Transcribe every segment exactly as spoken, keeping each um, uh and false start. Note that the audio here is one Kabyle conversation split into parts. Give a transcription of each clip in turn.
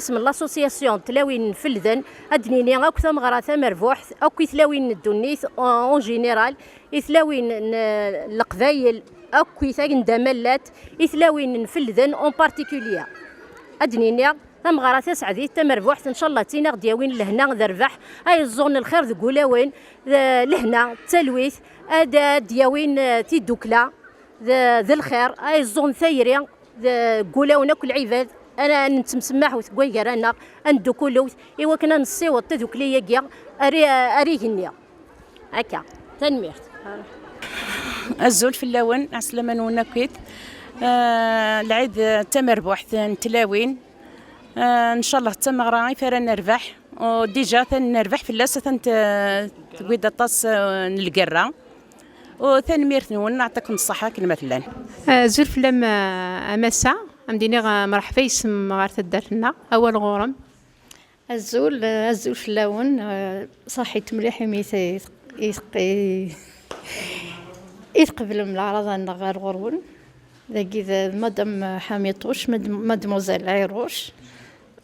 Isem n l'association n tlawin n Felden, ad d-nini akk tameɣra tamerbuḥt, akk i tlawin n ddunit, en, en général, i tlawin n, n Leqbayel, akk i tagenda mallat, i tlawin n Felden en particulier. Ad d-nini tameɣra taseɛdit tamerbuḥt, ncallah d tin ad ɣ-d-yawin lehna d rrbeḥ, ay ẓẓun lxir deg wulawen, d lehna, d talwit, ad, ad d-yawin, eh, tiddukla, d, d lxir, ay ẓẓun tayri, deg wulawen akk lɛibad, ara nettemsemmaḥ deg way gar-aneɣ, ad neddukul i wakken ad nessiweḍ tadukli-agi ar, ar igenni. Akka, tanemmirt. Azul fell-awen, ɛeslama-nwen akkit. Ah, lɛid, ah, d tamerbuḥt n tlawin. Ah, ncallah d tameɣra i ara nerbeḥ. U dija atan nerbeḥ fell-as, atan t-, tewwi-d aṭas, ah, n lgerra. U tanemmirt-nwen, neɛṭikum ṣṣeḥḥa akken ma tellan. Azul fell-am, ah, a massa, am d-iniɣ, ah, mreḥba yis-m ɣer taddart-nneɣ, awal ɣur-m. Azul, ah, azul fell-awen, ah, ṣaḥit mliḥ imi i t-, i t-, i, i tqeblem leɛraḍa-nneɣ ɣer ɣur-wen. Dagi d Madame Ḥamiṭuc, mad-, Mademoiselle Ɛiruc,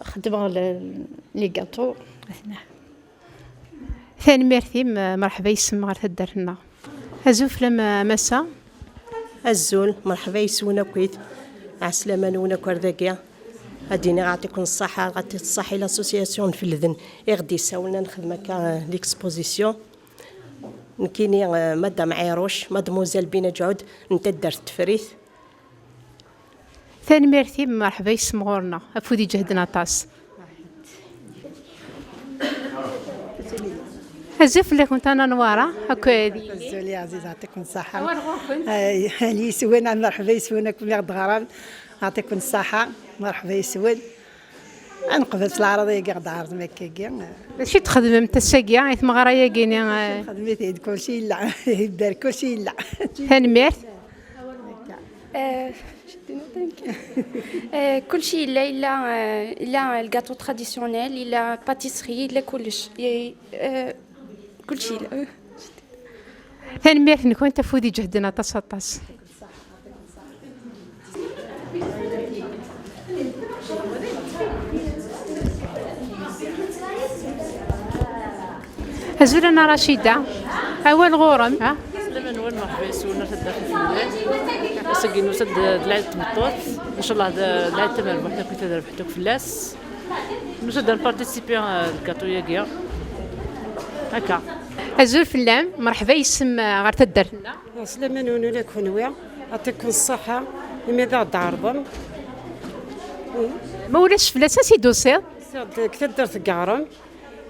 xeddmeɣ le-, les gâteaux. Tanemmirt-im, mreḥba yis-m ɣer taddart-nneɣ. Azul fell-am a massa. Azul, mreḥba yis-wen akkit. Ɛeslama-nwen akk ar dagi. Ad d-iniɣ ɛṭiken ṣṣaḥa, ɣaṭi ṣṣaḥ i l'association n Felden i ɣ-d-yessawlen ad nexdem akka, eh, l'exposition. Nekkini, eh, Madame Ɛiruc, Mademoiselle Bina Ǧɛud n taddart Tefrit. Tanemmirt-im, mreḥba yis-m ɣur-neɣ, afud iǧehden aṭas. Azul fell-akent a Nna Nwara, akked Azul ya Ɛziz, ɛṭiken ṣṣaḥa. Awal ɣur-kent. Ay, ali yis-wen, mreḥba yis-wen akk mi ɣ-d-ɣran, ɛṭiken ṣṣaḥa, mreḥba yis-wen. Ad neqbel s leɛraḍ-agi ɣ-d-ɛerḍem akkagi. D acu i txedmemt ass-agi i tmeɣra-agi-ni? Xedmet-id, kulci yella, yedder, kulci yella. Tanemmirt. Eh, eh, kulci yella, yella, eh, yella le gâteau traditionnel, yella pâtisserie, yella kullec. Eh, eh, kulci yella. Tanemmirt-nkent, afud iǧehden aṭas, aṭas. Azul a Nna Racida, awal ɣur-m. Ha? Aslama-nwen, mreḥba yis-wen ar taddart n Fellad. Ass-agi nusa-d d lɛid n tmeṭṭut, ncallah d, d lɛid tamerbuḥt akk i taderbeḥt akk fell-as. Nusa-d ar npartisipi, eh, deg gâteau-agi. Akka. Azul fell-am, mreḥba yis-m, eh, ɣer taddart-nneɣ. Aslama-nwen ula d kenwi, ɛṭiken ṣṣaḥa imi d aɣ-d-tɛerḍem. Ma ulac fell-as, ad s-id-tusiḍ? Usiɣ-d deg taddart n Gaɛrem,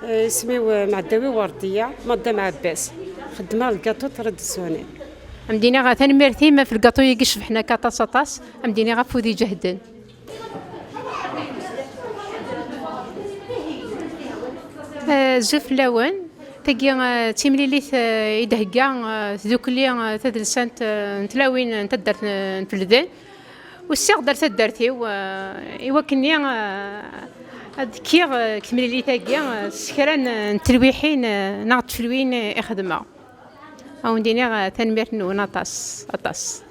eh, isem-iw, eh, Mɛeddawi Werdiya, Madame Ɛebbas. Xeddmeɣ lgaṭu tradisyonel. Am d-iniɣ tanemmirt-im ɣef lgaṭu-yagi icebḥen akka aṭas, aṭas. Am d-iniɣ afud iǧehden. Eh, azul fell-awen. Tagi, eh, d timlilit, eh, i d-thegga, eh, tdukli, eh, tadelsant, eh, n tlawin n taddart n, n Felden. Usiɣ-d ar taddart-iw, eh, i wakken-nni, eh, ad kkiɣ, eh, deg temlilit-agi, eh, s kra n, n telwiḥin, eh, neɣ d tfelwin, eh, i xedmeɣ. Ad wen-d-iniɣ, eh, tanemmirt-nwen aṭas, aṭas.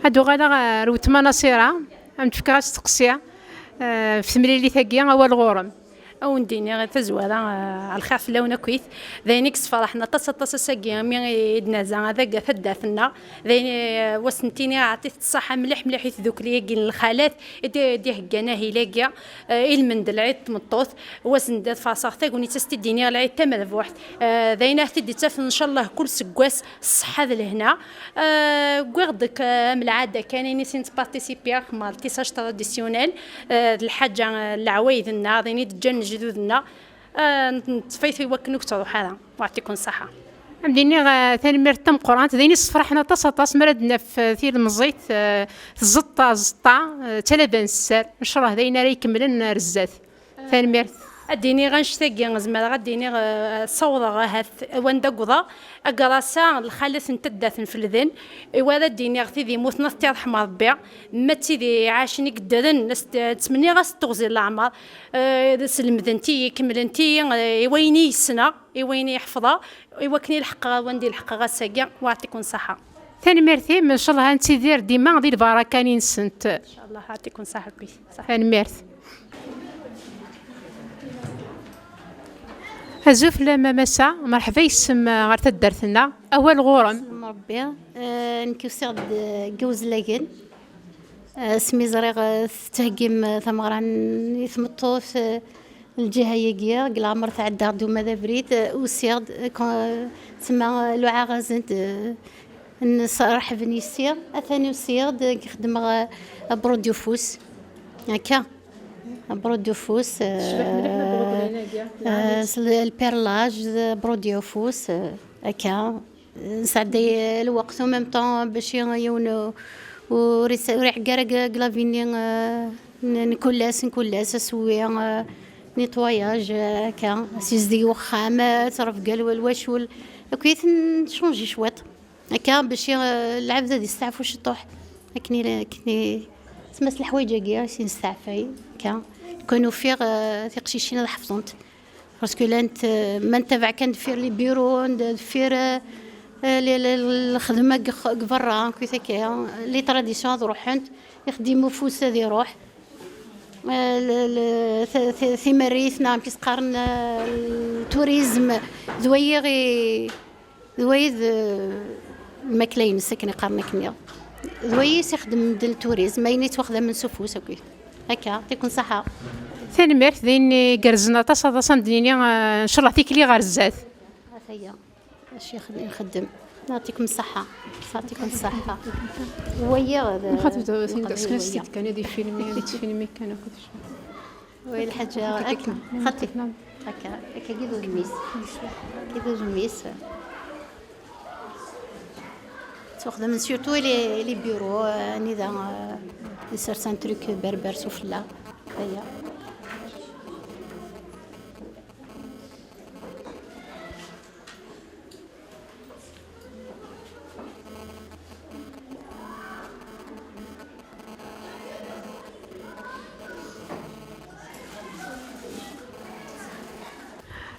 Ad uɣaleɣ ar weltma Nasira, ad m-d-fkeɣ asteqsi, eh, ɣef temlilit-agi, awal ɣur-m. Ad wen-d-iniɣ tazwara, eh, lxir fell-awen akkit. D ayen i yessefraḥen aṭas, aṭas ass-agi, imi i d-nerza ad ag-, taddart-nneɣ. D ayen, eh, wa s-nettini ɛṭit ṣṣaḥa mliḥ, mliḥ i tdukli-agi n lxalat i d-, i d-iheggan ahil-agi, eh, i lmend n lɛid n tmeṭṭut. Wa s-, ad farṣeɣ tagnit, ad s-t-id-iniɣ lɛid tamerbuḥt. Eh, d ayen ad t-id-ittafen, ncallah, kul seggas, ṣṣeḥḥa d lehna. Eh, wwiɣ-d k-, am lɛada kan, ayen i sin tpartisipiɣ, ma le tissage traditionnel, eh, d lḥaǧa, eh, n leɛwayed-nneɣ, d ayen i d-ǧǧan lejdud-nneɣ. Ah, n-, neṭṭef-it i wakken ur yettruḥ ara. Yeɛṭikum ṣṣeḥḥa. Ad m-d-iniɣ, ah, tanemmirt tameqqrant. D ayen yessefraḥen aṭas, aṭas, mi ara d-naf, ah, tilemẓit, ah, tzeṭṭ, tzeṭṭ, ah, d talaba n sser. Ncalleh d ayen ara ikemmlen ar zdat. Tanemmirt. Ad d-iniɣ annect-agi, zemreɣ ad d-iniɣ, ah, ssawḍeɣ ahat wanda wwḍeɣ. Agraṣ-a, lxalat n taddart n Felden, i wara d-iniɣ tid yemmuten ad tt-irḥem Rebbi, ma d tid iɛacen i yeddren, as-, ttmenniɣ-as teɣzi n leɛmer. Eh, slemdent-iyi, kemmlent-iyi, eh, i wayen i yessneɣ, i wayen i ḥefḍeɣ, i wakken i leḥqeɣ ar wanda i leḥqeɣ ass-agi, wa yeɛṭikum ṣṣeḥḥa. Tanemmirt-im, ncalleh ad nettidir dima di lbaraka-nni-nsent. Ncalleh, yeɛṭikum ṣṣeḥḥa akkit. Ṣeḥḥa. Tanemmirt. Azul fell-am a Massa, merḥba yes-m, eh, ɣer taddart-nneɣ. Awal ɣur-m. Rebbi, eh, nekk usiɣ-d, eh, deg Iwezlagen. Asmi ẓriɣ, eh, tettheggim, eh, tameɣra n, i tmeṭṭut, eh, lǧiha-agi, deg leɛmer tɛeddaɣ-d uma d abrid, eh, usiɣ-d, eh, kon-, tsemma, eh, luɛaɣ-asen-d, eh, n s-, ṛeḥben yes-i, atan usiɣ-d, eh, xeddmeɣ, eh, abrud ufus, akka, abrud ufus, eh, eh, s-, le perlage, abrud ufus, eh, akka. Nesɛedday lweqt en même temps bac yiwen ur is-, ur iɛegg ara deg, deg la vie-nni, eh, n, n kul ass, n kul ass, asewwi, eh, nettoyage, eh, akka, sizdeg wexxam, eh, ttrebga lwa-, lwacul, akkit netchangi cwiṭ. Akka bac, eh, lɛebd ad isteɛfu ciṭuḥ. Akken i, akken i, tma-s leḥwayeǧ-agi i s-nesteɛfay, akka. Lukan ufiɣ, eh, tiqcicin ad ḥefḍent. Parce que llant, eh, ma ntabaɛ kan deffir les bureaux, d-, deffir, eh, eh, le-, le-, lxedma deg x-, deg berra, akkit akka, les traditions ad ruḥent, ixeddim ufus ad iruḥ. Eh, le-, le-, t-, t-, timerrit, neɣ amek i s-qqaren, eh, le tourisme, d wayi i, d wayi d, eh, lmakla-ines, akken i qqaren akken-nni. D wayi i s-ixeddem medden le tourisme, ayen yettwaxdamen s ufus akkit. Akka, yeɛṭikum ṣṣeḥḥa. Tanemmirt, d ayen igerrzen aṭas, aṭas, ad m-d-nini, eh, ncalleh tikli ɣer zdat. Ataya, acu ixeddem, ixeddem. Yeɛṭikum ṣṣeḥḥa, yeɛṭikum ṣṣeḥḥa. Wayi d, nxaṭi d, nxaṭi d, kan ad ifilmi, ad ifilmi kan akked. Wa lḥaǧa, akka, xaṭi. Akka, akka, akkagi d udem-is. Akkagi d udem-is. Ttwaxdamen surtout les, les bureaux, euh, anida, euh, nsers un truc berbère sufella. Aya.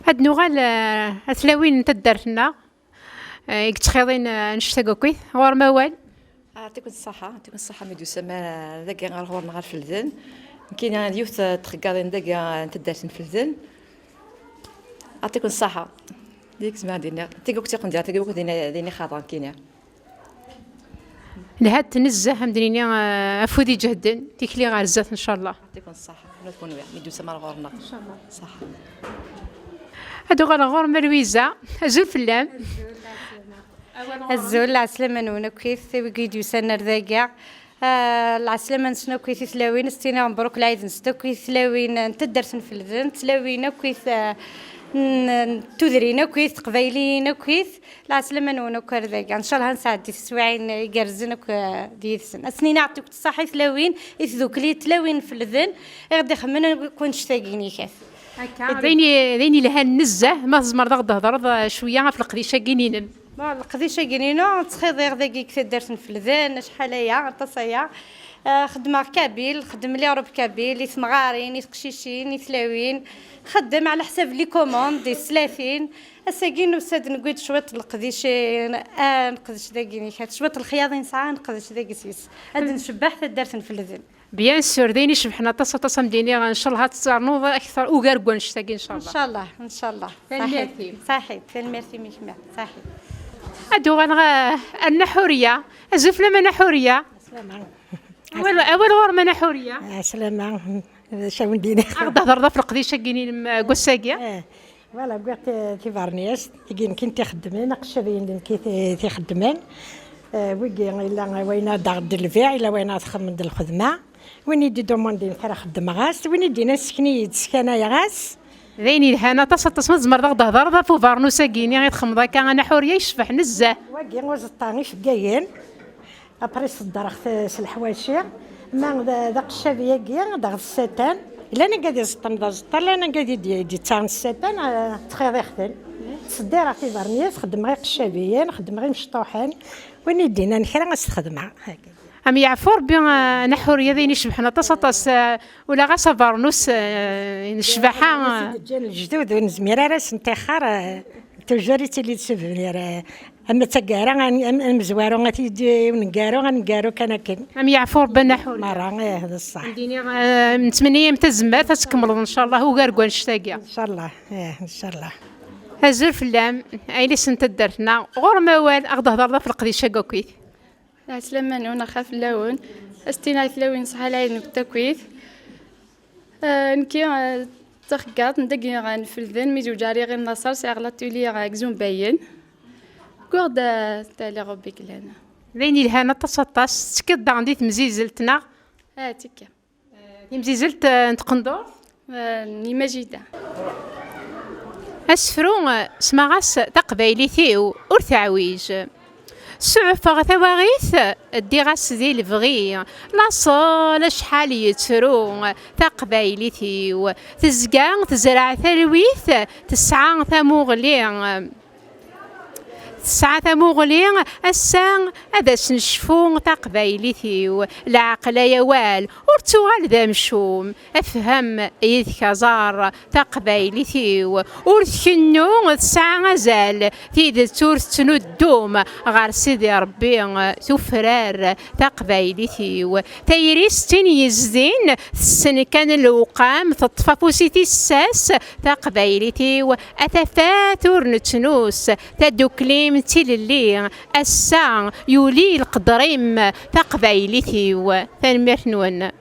Ad nuɣal, eh, ar tlawin n taddart-nneɣ, eh, i yettxiḍin, eh, annect-agi akkit. Ɣur-m awal. Ah, yeɛṭikum ṣṣeḥḥa, yeɛṭikum ṣṣeḥḥa mi d-tusam, eh, dagi ɣer ɣur-neɣ ɣer Felden. Nekkini d yiwet, eh, n txeggaḍin dagi, eh, n taddart n Felden. Yeɛṭikum ṣṣeḥḥa. Dik zemreɣ ad d-iniɣ. Tagi akk tiqendyar, tagi akk d ini, d ini xaḍen nekkini. Lhant nezzeh, am d-nini, eh, afud iǧehden, tikli ɣer zdat, ncallah. Yeɛṭikum ṣṣeḥḥa, kenwi d kunwi, mi d-tusam ar ɣur-neɣ. Ncallah. Ṣṣeḥḥa. Ad uɣaleɣ ɣur-m a Lwiza. Azul fell-am. Azul, lɛeslama-nwen akkit, wigi i d-yusan ar dagi. Ah, lɛeslama-nsen akkit i tlawin, s-ttiniɣ mebruk lɛid-nsen akkit i tlawin n taddart n Felden, tlawin akkit, ah, n, n tudrin akkit, teqbayliyin akkit. Lɛeslama-nwen akk ar dagi. Ncallah ad nesɛeddi tiswiɛin igerrzen akk, eh, d yid-sen. Ad sen-iniɣ yeɛṭikum ṣṣeḥḥa i tlawin, i tdukli, tlawin n Felden, i ɣ-d-ixemmen akk annect-agi n yikat. Akka, d ayen i, d ayen ilhan nezzeh, ma tzemreḍ ad ɣ-d-thedreḍ, eh, cwiya ɣef leqdic-agi-inem. Bon, leqdic-agi-inu, ttxiḍiɣ dagi deg taddart n Felden, acḥal aya, aṭas aya. Eh, xeddmeɣ kabyle, xeddem les robes kabyles, i temɣarin, i teqcicin, i tlawin. Xeddem ɛla ḥsab les commandes, i teslatin. Ass-agi nusa-d, newwi-d cwiṭ n leqdic, i, ah, neqdec dagi, nikat cwiṭ n lexyaḍ i nesɛa, neqdec dagi s-yes. Ad ncebbeḥ taddart n Felden. Bien sûr, d ayen icebḥen aṭas, aṭas, am d-iniɣ, ncallah ad ternuḍ akter, ugar n wannect-agi, ncallah. Ncallah, ncallah. Tanemmirt-im. Saḥit, saḥit, tanemmirt-im i kemm, saḥit. Ad uɣaleɣ, eh, ar Nna Ḥuriya. Azul fell-am a Nna Ḥuriya. Awal, awal ɣur-m a Nna Ḥuriya. Ɛeslama. D acu awen-d-iniɣ? Ad ɣ-d-thedreḍ ɣef leqdic-agi-inem, eh, n wass-agi? Eh, voilà, wwiɣ ti-, tibernyast, tigi nekk i t-ixeddmen, aqeccaḍ-ihin d nekk i t-, t-ixeddmen. Eh, wigi, yella wayen ad aɣ-d-lbiɛ, yella wayen ad xedmen d lxedma. Win i d-idumandin kra xeddmeɣ-as, win i d-yennan sken-iyi-d, skanayeɣ-as. D ayen yelhan aṭas, aṭas. Ma tzemreḍ ad ɣ-d-thedreḍ ɣef ubernus-agi-nni i txedmeḍ akka, a Nna Ḥuriya, yecbeḥ nezzeh. Wagi uẓeṭṭa iceggayen. Après ṣeddreɣ-t s leḥwaci. Ma d, d aqeccabi-agi, daɣ d ssatan. Llan agad iẓeṭṭen d aẓeṭṭa, llan agad i d-, i d-yettaɣen ssatan, eh, ttxiḍiɣ-ten. Ttṣeddireɣ tibernyas, xeddmeɣ iqeccabiyen, xeddmeɣ imecṭuḥen. Win i d-yennan kra, ad s-t-xedmeɣ. Am yeɛfu Rebbi, eh, a Nna Ḥuriya, d ayen icebḥen aṭas, aṭas, eh, ula ɣas abernus, eh, n ccbaḥa, eh. Ǧǧan lejdud, ur nezmir ara ad s-nṭixxer, eh, toujours yettili d souvenir, eh, ama d taggara, am-, am-, amezwaru, ad t-yeddi uneggaru, aneggaru kan akken. Am yeɛfu Rebbi a Nna Ḥuriya. Merra, eh, d ṣṣeḥ. Ad d-iniɣ, eh, nettmenni-am tazmert, ad tkemmleḍ, ncallah, ugar n wannect-agi. Ncallah, eh, ncallah. Azul fell-am, a yelli-s n taddart-nneɣ. Ɣur-m awal, ad ɣ-d-thedreḍ ɣef leqdic-agi akkit. Ɛeslama-nwen, axir fell-awen. Ad s-tiniɣ i tlawin ṣṣeḥḥa lɛid n takkwit. Ah, nekki, ah, d taxeggaḍt n dagi n Felden, mi zewǧeɣ ar Yiɣil Naṣer, sɛiɣ l'atelier, ah, deg Zumbayen. Wwiɣ-d, ah, tali Rebbi yellan. D ayen yelhan aṭas, aṭas. Tettekkiḍ daɣen di temzizelt, neɣ? Ah, ttekkiɣ. Timzizzelt, eh, n tqendurt? Eh, n Imajida. Asefru, eh, smaɣ-as Taqbaylit-iw ur teɛwij. Suɛfeɣ tawaɣit, ddiɣ-as di lebɣi. Laṣel acḥal yettru, Taqbaylit-iw. Tezga tezreɛ talwit, tesɛa tamuɣli. Tesɛa tamuɣli, ass-a ad as-necfu Taqbaylit-iw. Leɛqel ay awal, ur ttuɣal d amcum. Afham yid-k aẓar, Taqbaylit-iw. Ur tkennu, tesɛa azal. Tidet ur tettnuddum. Ɣer Sidi Ṛebbi tufrar, Taqbaylit-iw. Tayri s tin yezdin, tessen kan lewqam, teṭṭef afus i tissas, Taqbaylit-iw. A tafat ur nettnus, tadukli d tilelli, ass-a yuli lqedr-im, Taqbaylit-iw. Tanemmirt-nwen.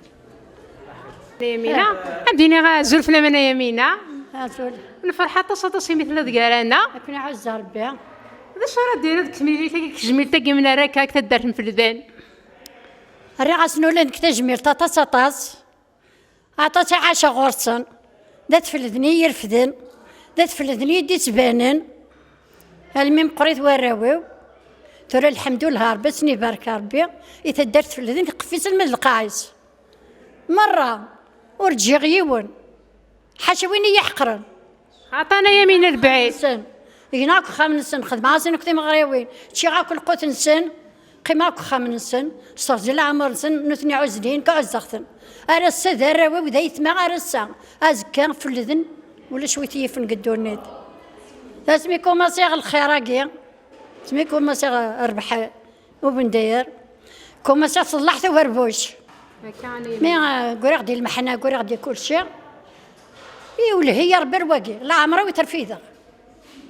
Yamina, ad d-iniɣ azul fell-am a Nna Yamina. Azul. Nferḥ aṭas, aṭas imi telliḍ gar-aneɣ. Ad ken-iɛuzz Rebbi. D acu ara d-tiniḍ deg temlilit-agi, deg tejmilt-agi, mi nerra akka deg taddart n Felden? Rriɣ-asen ula nekk tajmilt aṭas, aṭas. Aṭas i ɛaceɣ ɣur-sen. D at Felden i yi-refden, d at Felden i yi-d-ittbanen. Almi meqqrit warraw-iw. Tura, lḥemdullah, Rebbi ad sen-ibarek Rebbi. I taddart Felden, iqef-itt alma d lqaɛ-is. Merra, ur ǧǧiɣ yiwen. Ḥaca win i yi-ḥeqren. Xaṭi a Nna Yamina, lebɛid. Nsen. Gneɣ akk axxam-nsen, xedmeɣ-asen akk timeɣriwin, ččiɣ akk lqut-nsen, qqimeɣ akk axxam-nsen, sseɣzi leɛmer-nsen, nutni ɛuzlen, ka ɛuzzeɣ-ten. Ar ass-a d arraw-iw, d aytma ar ass-a. Azekka, Felden, ulac wi t-yifen deg ddunit. Asmi kumaṣiɣ lxir-agi, asmi kumaṣiɣ rrbeḥ Ubendayer, kumaṣiɣ teḍlaḥ tawerbuct. Akka a Nna Yamina. Mi, ah, guriɣ-d i lmeḥna, guriɣ-d i kulci. I ulhi Rebbi ar wagi, leɛmer-iw i t-rfideɣ.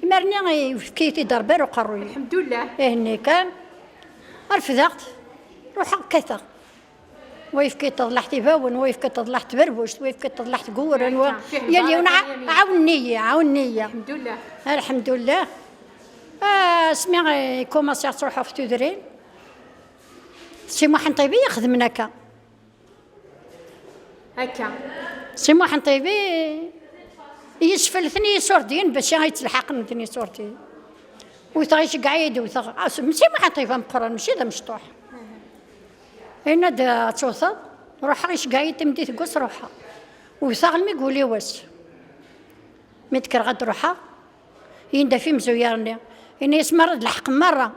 Imir-nni yefka-yi-t-id Rebbi ar uqerruy. Lḥemdullah. Ihenni kan, refdeɣ-t, ruḥeɣ kkateɣ. Wa yefka-yi-d taḍlaḥt ibawen, wa yefka-yi-d taḍlaḥt tberbuct, wa yefka-yi-d taḍlaḥt tgewren, wa, yal yiwen ɛa-, ɛawnen-iyi, ɛawnen-iyi. Lḥemdullah. Lḥemdullah. Ah, asmi i kumaṣiɣ ttruḥuɣ ɣef tudrin, Si Muḥ n Ṭibi i xedmen akka. Akka. Si Muḥ n Ṭibi yesfelten i yisurdiyen, bac i yettelḥaqen medden yisurdiyen. Wteɣ, iceggeɛ-iyi-d, wteɣ. Ah, Si Muḥ n Ṭibi ameqqran, mačči d amecṭuḥ. Yenna-d, "Ad tewteḍ?" Ruḥeɣ, iceggeɛ-iyi-d tameddit deg wass, ruḥeɣ. Wteɣ almi yuli wass. Mi d-kkreɣ ad d-ruḥeɣ, yenda ɣef imezwura-nni. Yenna-yas, "Merra d leḥq merra."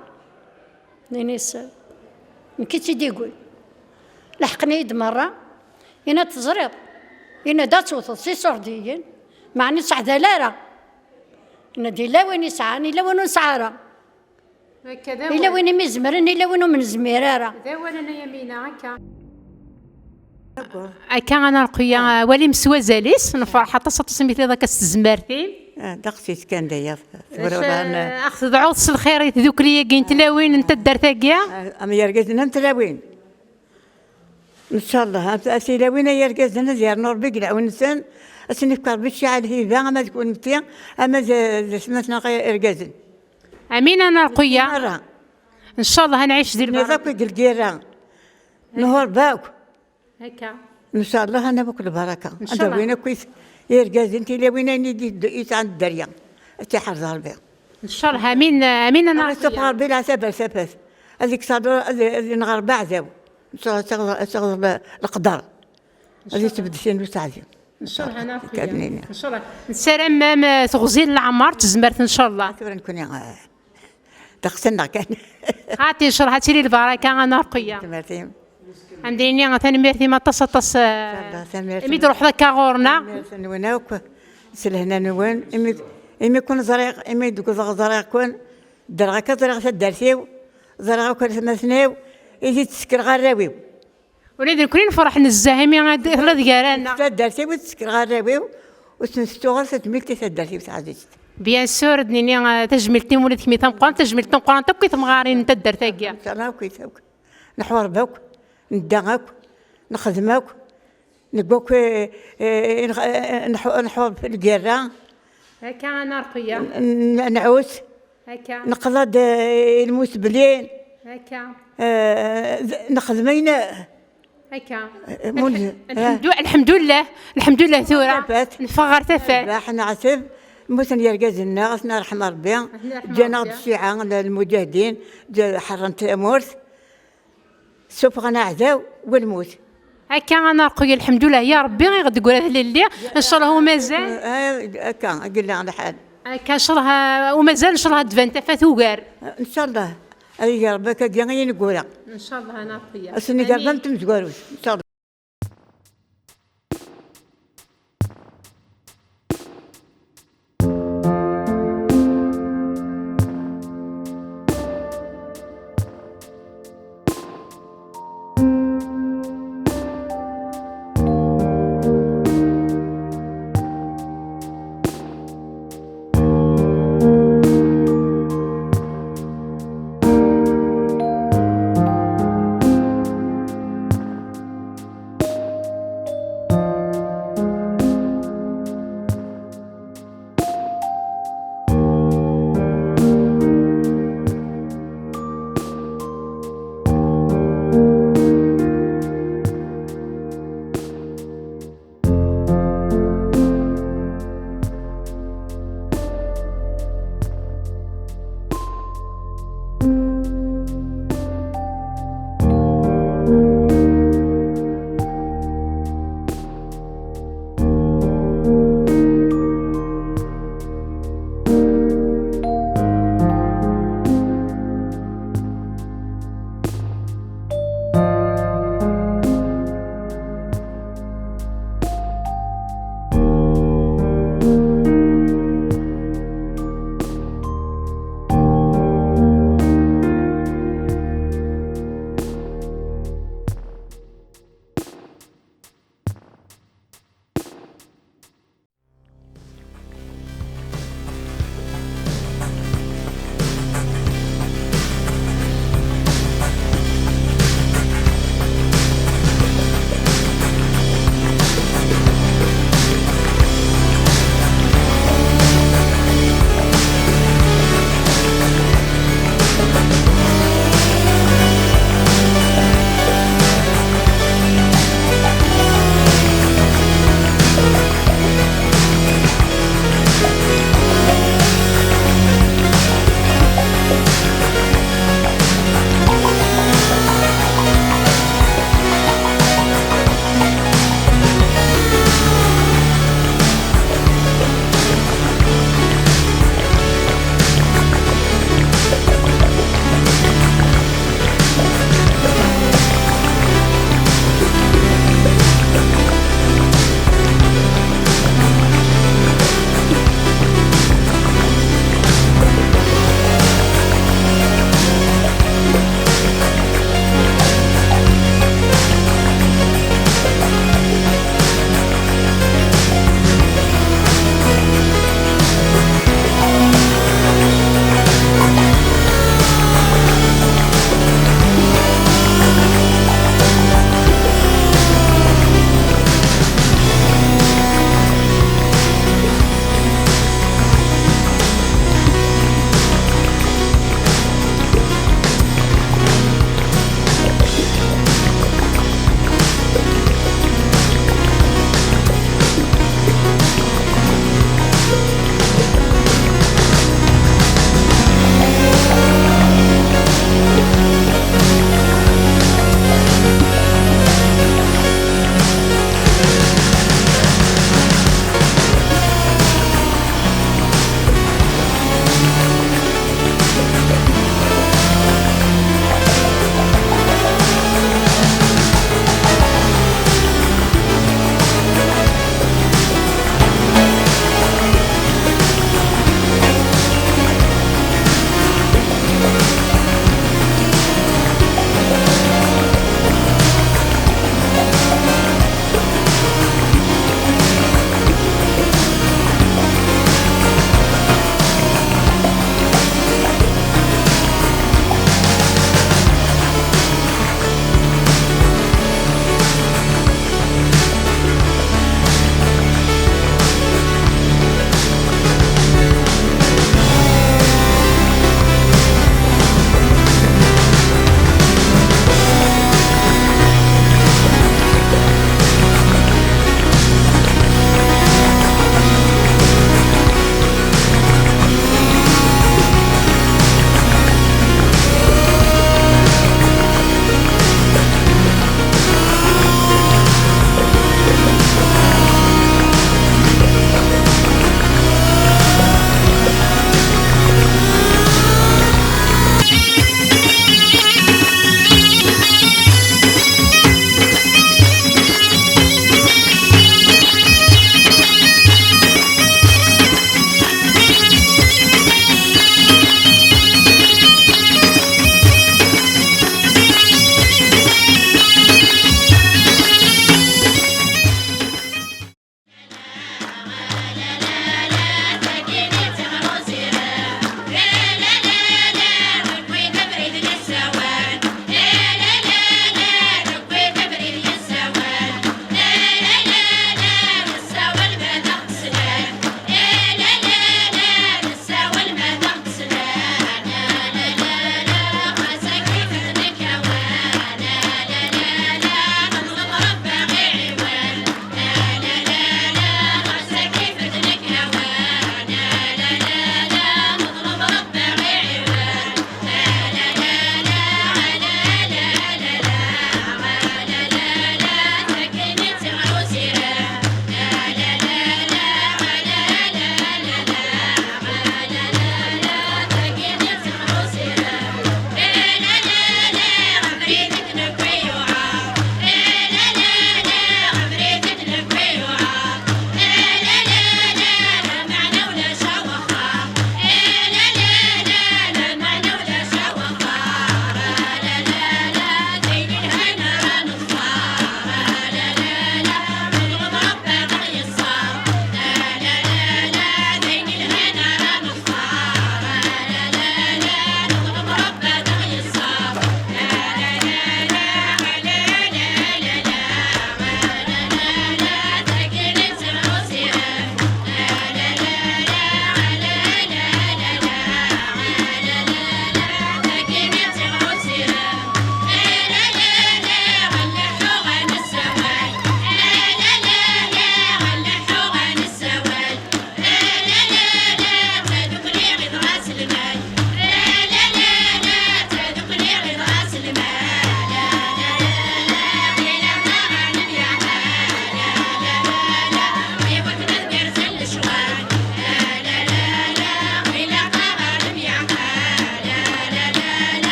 Ini-as, "Nekk i tt-id-yewwin." Leḥqen-iyi-d merra. Yenna-d, "Teẓriḍ?" Yenna-d, "Ad tewteḍ s isurdiyen, meɛna ur ttɛedal ara." Yenna-d, "Yella win isɛan, yella win ur nesɛi ara." Akka d awal. Yella win i mi zemren, yella win ur nezmir ara. D awal a Nna Yamina, akka. Akka a Nna Leqya, walim s wazal-is, nefreḥ aṭas, aṭas imi telliḍ akka s tezmert-im. Ah, ddeqs-is kan d aya. Tebɣiḍ ad, eh, ad ɣ-tedɛuḍ s lxir i tdukli-agi n tlawin n taddart-agi? Ah, am yergazen am tlawin. Ncallah, a, a tilawin ay yergazen, ad yernu Rebbi deg leɛwin-nsen, ad sen-ifk Rebbi cciɛa, lhiba, ama d kunemti, ama d, d atmaten-nneɣ irgazen. Amin a Nna Leqya. Merra. Ncallah ad nɛic di lbaraka. Nniḍ akk i lgirra. Nhurb akk. Akka. Ncallah ad nawi akk lbaraka. Ncallah. Ad awin akk it-, Irgazen, tilawin, ayen i d-, yesɛan dderya. Ad tt-iḥrez Ṛebbi. Ncallah, amin, amin, a Ṛebbi. Ad yessufeɣ Ṛebbi leɛtab ar tafat. Ad ikser, ad, ad yenɣer beɛdaw. Ncallah, ad teɣ-, ad teɣḍeb leqder. Ad yesbedd sin useɛdi. Ncallah, a Ṛebbi. Ncallah. Nessaram, am, teɣzi n leɛmer, tezmert, ncallah. Tura nekni, eh, d axsan-nneɣ kan. Xaṭi, ncallah, ad tili lbaraka, a Ṛeqya. Tezmert-im. Ad am-d-nini tanemmirt-im aṭas, aṭas, eh, imi d-truḥeḍ akka ɣur-neɣ. Tanemmirt-nwen akk, s lehna-nwen, imi, imi kun ẓriɣ, imi d-wwḍeɣ ẓriɣ-ken, ddreɣ akka ẓriɣ taddart-iw, ẓriɣ akk atmaten-iw, i t-id-ssekreɣ arraw-iw. Ula d nekkni nefreḥ nezzeh imi ad, telliḍ gar-aneɣ. Taddart-iw i d-ssekreɣ arraw-iw, ur sen-tettuɣal tajmilt i taddart-iw taɛzizt. Bien sûr, ad d-nini, eh, tajmilt-im ula d kemm i tameqqrant, tajmilt tameqqrant akk i temɣarin n taddart-agi. Akk, akk. Neḥwareb akk, nedda akk, nexdem akk, negwa akk, eh, eh, nx-, eh, nḥu-, nḥwareb lgerra. Akka, a Ṛeqya. N-, nɛus. Akka. Neqḍa-d, eh, lmusblin. Akka. Eh, d-, nexdem ayen. Akka. Eh, mun-, lḥ-, eh. Lḥemdu-, lḥemdullah, lḥemdullah tura. Tafat. Neffeɣ ɣer tafat. Baḥ neɛteb, mmuten yergazen-nneɣ, ad ten-yerḥem Ṛebbi. Ad ten-yerḥem Ṛebbi. Ǧǧan-aɣ-d cciɛa, l-, lmuǧahdin, ǧ-, ḥeṛṛen tamurt. Ssufɣen aɛdaw u lmut. Akka, a Ṛeqya, lḥemdullah, ya Ṛebbi, i ɣ-d-teggra tlelli. Ncallah umazal. Eh, akka, i yella lḥal. Akka, ncallah, umazal, ncallah, ad d-tban tafat ugar. Ncallah. Ad yeg Ṛebbi akkagi i ineggura. Ncallah, a Ṛeqya. Ass-nni gar d amezwaru, ncallah.